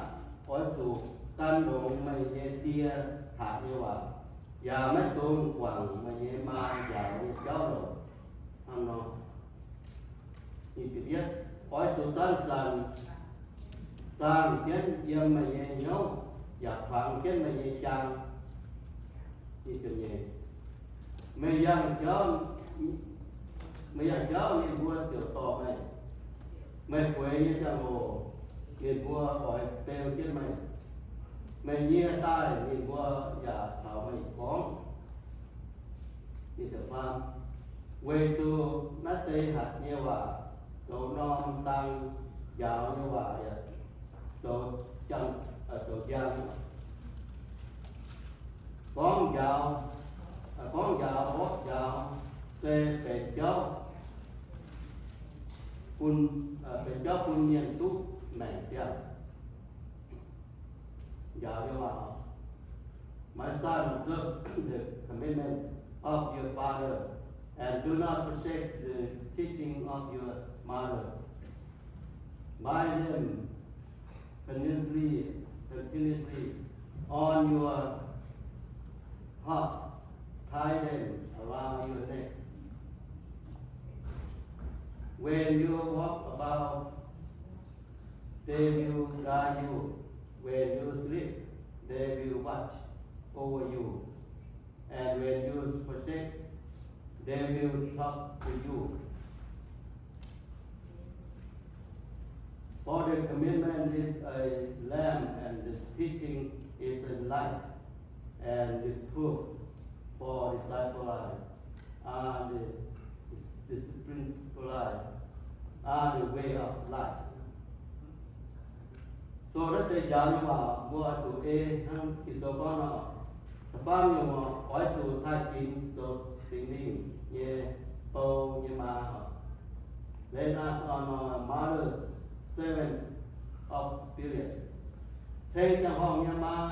Oix zuqc gan longx meih nyei die hatc nyei waac, yaac maiv dungx guangc meih nyei maa njaaux nyei jauv longc. Hnangv nor, oix zuqc zanc-zanc zaangh jienv yiem meih nyei hnyouv, yaac kuangx jienv meih nyei jaang. Meih yangh jauv, meih yangh jauv ninh mbuo ziouc dorh meih. Meih gueix nyei ziangh hoc ninh mbuo oix beu jienv meih. Meih nyie daaih ninh mbuo yaac caux meih gorngv. Weic zuqc naaiv deix hatc nyei waac zoux norm dang, njaaux nyei waac yaac zoux njang. Gorngv njaaux, gorngv njaaux, mborqv njaaux, se benx jauv bun, benx jauv bun mienh duqv maengc ziangh. Njaaux nyei waac. My son, observe the commandment of your father, and do not forsake the teaching of your mother. Bind them continuously, continuously on your heart, tie them around your neck. When you walk about, they will guide you. When you sleep, they will watch over you. And when you forsake, they will talk to you. For the commandment is a lamp, and the teaching is a light, and the truth for disciple life, and the discipline for life, and the way of life. So naaiv deix njaaux nyei waac mbuo oix zuqc ei hnangv Ging-Sou gorngv nor, da'faam nyungc oix zuqc taaih ginx zoux Singx Lingh nyei bou nyei maa oc. Then as on a mother's servant of spirit. Ceng ziangh horngh nyei maa,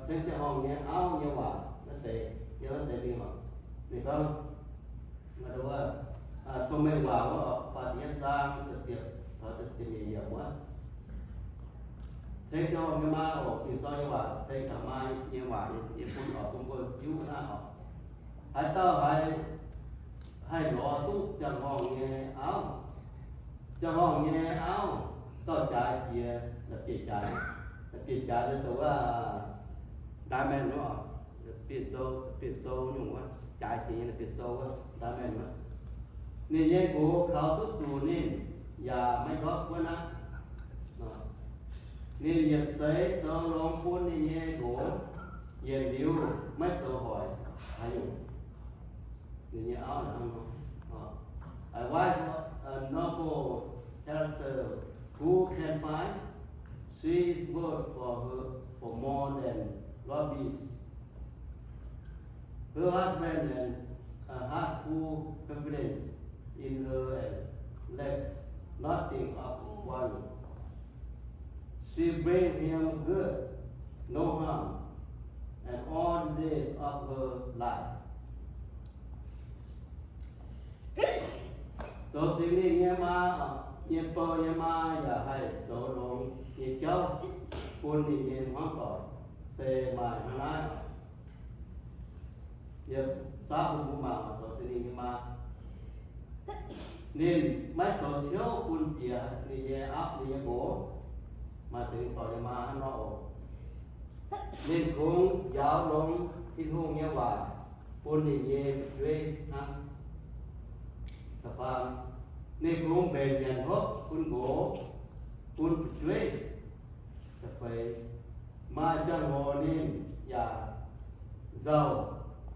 ceng ziangh horngh nyei auv nyei waac naaiv deix, yiem naaiv deix mingh oc. Ninh gorngv, cong-mengh waac wuov, faah da'yietv zaang, da'ziepc taux da'ziepc nyeic yiemc wuov. Ceng ziangh horngh nyei maa oc, Ging-Sou nyei waac, ceng taux maa nyei waac, yie bun oc, bun mbuo hiuv naaiv oc. Haaix dauh haih, haih lorz duqv ziangh horngh nyei auv, ziangh horngh nyei auv, dauh jaaix jiex la'bieiv jaaix, la'bieiv jaaix se dongh wuov diamond wuov, bienh zou, bienh zou nyungc wuov, jaaix jiex nyei la'bieiv zou wuov, diamond wuov. Ninh nyei nqox kaux duqv zuqc ninh, yaac maiv ndortv wuov naaiv. Ninh yietc seix zoux longx bun ninh nyei nqox, yietc liuz maiv zoux hoic haaix nyungc. Ninh nyei auv hnangv nor. A wife, a noble character, who can find sweet word for her for more than rubies. Her husband and, uh, has full confidence in her and lacks nothing of want. She brings him good, no harm, and all the days of her life. Zoux Singx Lingh nyei maa, nyei bou nyei maa yaac haih zoux longx nyei jauv bun ninh nyei hmuangv doic, se maaih hnangv naaiv. Yie saauv bun mbuo mangc, zoux Singx Lingh nyei maa, ninh maiv zoux ciouv bun jiex ninh nyei aapv, ninh nyei nqox, maaih Singx Lingh dorh nyei maa hnangv nor oc. Ninh kungx njaaux longx Tin-Hungh nyei waac bun ninh nyei fu'jueiv hnangv. Ninh kungx mbenc nyanc hopv bun nqox, bun fu'jueiv. Maaih ziangh hoc ninh yaac nzauh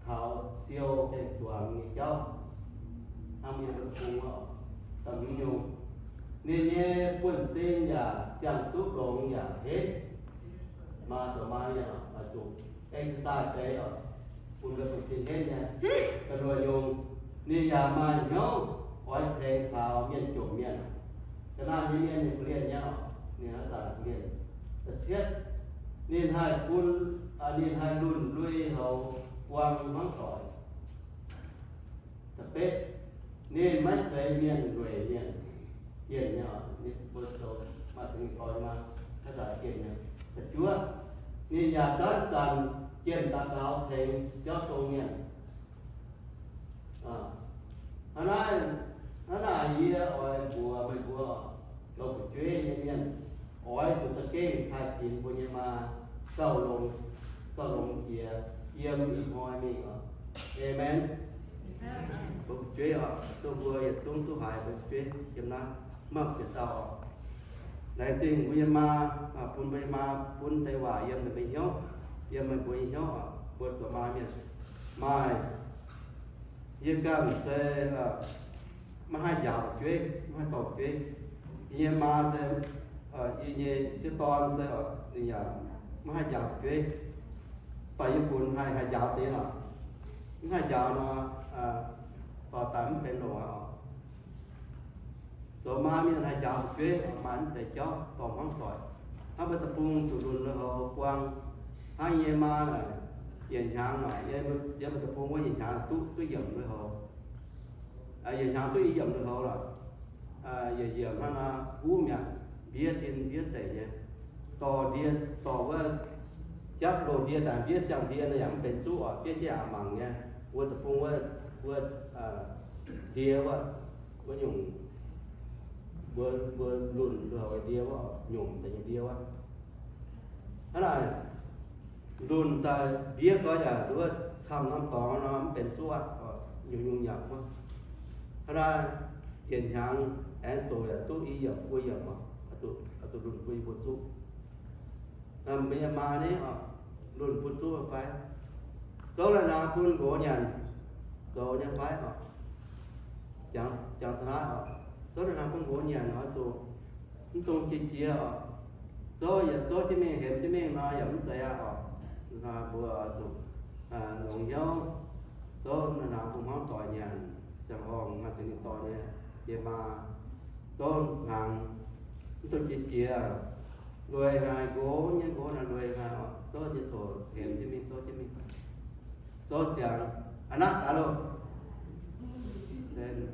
taux siou gaeng-zuangx nyei jauv hnangv yie mbuo bung oc. Da'hmz nyungc, ninh nyei buonv-sin yaac ziangh duqv longx yaac henv. Maa zoux maa mienh oix zuqc exercise deix oc, bun mbuo buonv-sin henv nyei. Da'luoqc nyungc, ninh yaac maaih hnyouv oix tengx taux mienh jomc mienh. Ga'naaiv nyei mienh ninh korv-lienh nyei oc, ninh haaix zanc korv-lienh. Da'cietv, ninh haih bun, ninh haih lunh lui houx buang hmuangv doic. Da'betv, ninh maiv zeiz mienh lueic mienh, jienh nyei oc. Ninh mbuo zoux maaih Singx Lingh dorh maa, haaix zanc jienh nyei. Da'juov, ninh yaac zanc-zanc jienh daux gaux tengx jauv sou mienh. Hnangv naaiv, hnangv naaic yie oix mbuox meih mbuo, zoux fu'jueiv nyei mienh, oix zuqc za'gengh taaih ginx mbuo nyei maa gauh longx, gauh longx jiex yiem ih hnoi mingh oc. Aamen. Mbuo fu'jueiv oc, duqv mbuo yietc zungv duqv haiz mbuo fu'jueiv yiem naaiv maiv bieqc dauh oc. Laengz zingh mbuo nyei maa, bun mbuo nyei maa bun deix waac yiem ninh mbuo hnyouv, yiem meih mbuo nyei hnyouv oc. Mbuo zoux maa mienh maaih, yie ganh se maiv haih njaaux fu'jueiv, maiv haih dorh fu'jueiv. Yie nyei maa se, yie nyei sieqv dorn se, ninh yaac maiv haih njaaux fu'jueiv. Baac yie funx haih, haih njaaux deix lorqc. Mv haih njaaux nor, dorh daaih mv benx longx aqv oc. Zoux maa mienh haih njaaux fu'jueiv, maaih mv deix jauv dorh hmuangv doic. Hnangv mbuo deic-bung zuqc lunc lui-houx buang. Hnangv yie nyei maa naaic, yietc hnyangx naaic, yie mbuo deic-bung wuov yietc hnyangx duqv, duqv yiemc lui-houx. Yietc hnyangx duqv i yiemc lui-houx lorqc. Yietc yiemc hnangv nor huv mi'aqv, mbiev din mbiev deic nyei. Dorh ndie, dorh wuov japv loz ndie daaih mbiev siang-ndie nor yaac mv benx zuqv oc, bieiv jienv aqc mangc nyei. Mbuo deic-bung wuov, wuov ndie wuov, wuov nyungc, mbuo, mbuo lunc lui-houx ndie wuov, nyungc deix nyei ndie wuov. Hnangv naaic, lunc daaih mbiev gau yaac nduov camv norm dorngx nor mv benx zuqv aqv, nyungc-nyungc yaac wuov. Hnangv naaic, yietc hnyangx aengx zoqc yaac duqv i yiemc buo yiemc oc, oix zuqc lunc bun yie mbuo zuqv. Meih nyei maa ni oc, lunc bun zuqv fai? Zouv lai-hnaangx bun nqox nyanc, zoux nyei fai oc? Jangx, jangx da'naaiv oc, zouv lai-hnaangx bun nqox nyanc oix zuqc mv dungx jiex jiex oc. Zouv yaac zouv jienv mingh, hemx jienv mingh nor yaac mv zeiz aqv oc. Mbuo oix zuqc longx hnyouv zouv lai-hnaangx bun hmuangv doic nyanc, ziangh horngh maaih Singx Lingh dorh nyei, yie maa zouv hnaangx mv dungx jiex jiex. Lueic haic, nqox nyei nqox naaic lueic haic oc, zouv nyei coc hemx jienv mingh, zouv jienv mingh. Zouv ziangx a'naaiv daaih loh.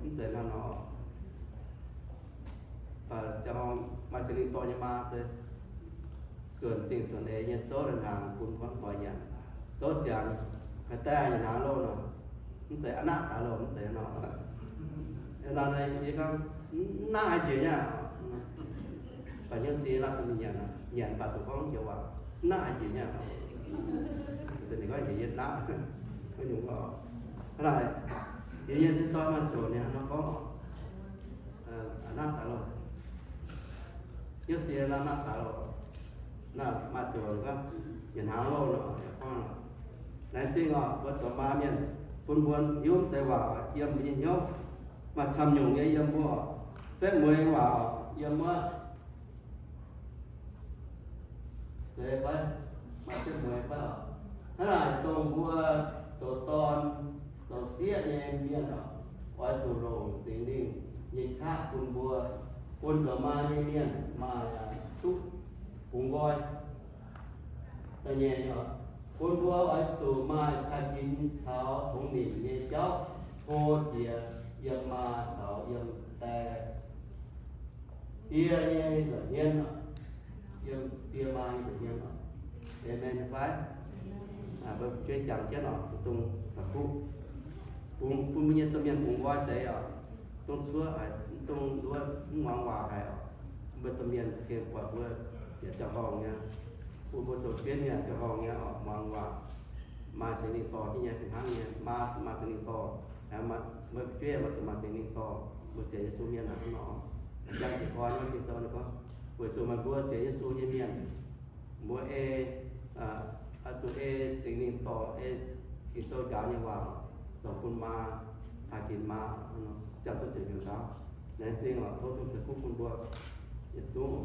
Mv zeiz hnangv nor. Ziangh horngh maaih Singx Lingh dorh nyei maa se suonc zingh suonc eix nyei zouv lai-hnaangx bun hmuangv doic nyanc. Zouv ziangx haih daaih yietc hnaangx loh nor, mv zeiz a'naaiv daaih loh, mv zeiz nor. Nor yie gorngv, mv naaiv haaix njiec nyei aqv. Baac hnyouv sie nor, nyanc, nyanc baac zuqc gorngv joux waac, mv naaiv haaix njiec nyei aqv. Ninh gorngv njiec yie naaiv. Wuov nyungc gorngv, hnangv naaic, yie nyei ziex dorn maaih zuqc ninh hnangv nor gorngv, a'naaiv daaih loh. Hnyouv sie naaiv, naaiv daaih loh. Naaiv maaih zuqc gorngv yietc hnaangx loh nor, yaac gorngv nor. Laengz zingh oc, mbuo zoux maa mienh, bun mbuo hiuv deix waac yiem mbuo nyei hnyouv. Maaih camv nyungc nyei yiem mbuo, setv mueiz waac yiem wuov. Maaih setv mueiz fai? Hnangv naaic dongh mbuo zoux dorn, zoux sieqv nyei mienh oc, oix zuqc longc Singx Lingh nyei qaqv bun mbuo, bun zoux maa nyei mienh maaih duqv bungx nqoi. Da'nyeic oc, bun mbuo oix zuqc maaih taaih ginx caux tongx nimc nyei jauv hlo jiex yiem maa caux yiem die, die nyei nza'hmien oc, yiem die maa nyei nza'hmien oc. Aamen fai? Mbuo fu'jueiv jangx jienv oc, dongh taux kuv bungx, bun mbuo nyei domh mienh bungx nqoi deix oc. Dongh cuotv haic, dongh nduov mv muangx waac haic oc. Mbuo domh mienh gengh buatc mbuo yaac ziangh horngh nyei, bun mbuo zoux jienv mienh ziangh horngh nyei oc, muangx waac, maaih Singx Lingh dorh jienv nyei fih hnangv nyei, maa maaih Singx Lingh dorh, mbuo fu'jueiv maaih, maaih Singx Lingh dorh, mbuo sienx Yesu mienh hnangv nor. Jangx jiez gorn wuov Ging-Sou ninh gorngv, weic zuqc meih mbuo sienx Yesu nyei mienh, mbuo ei, oix zuqc ei Singx Lingh dorh, ei Ging-Sou njaaux nyei waac zoux bun maa, taaih ginx maa, ziangh duqv ziepc hnyouv ndaauv. Laengz zingh oc, tov Tin-Hungh ceix fuqv bun mbuo yietc zungv.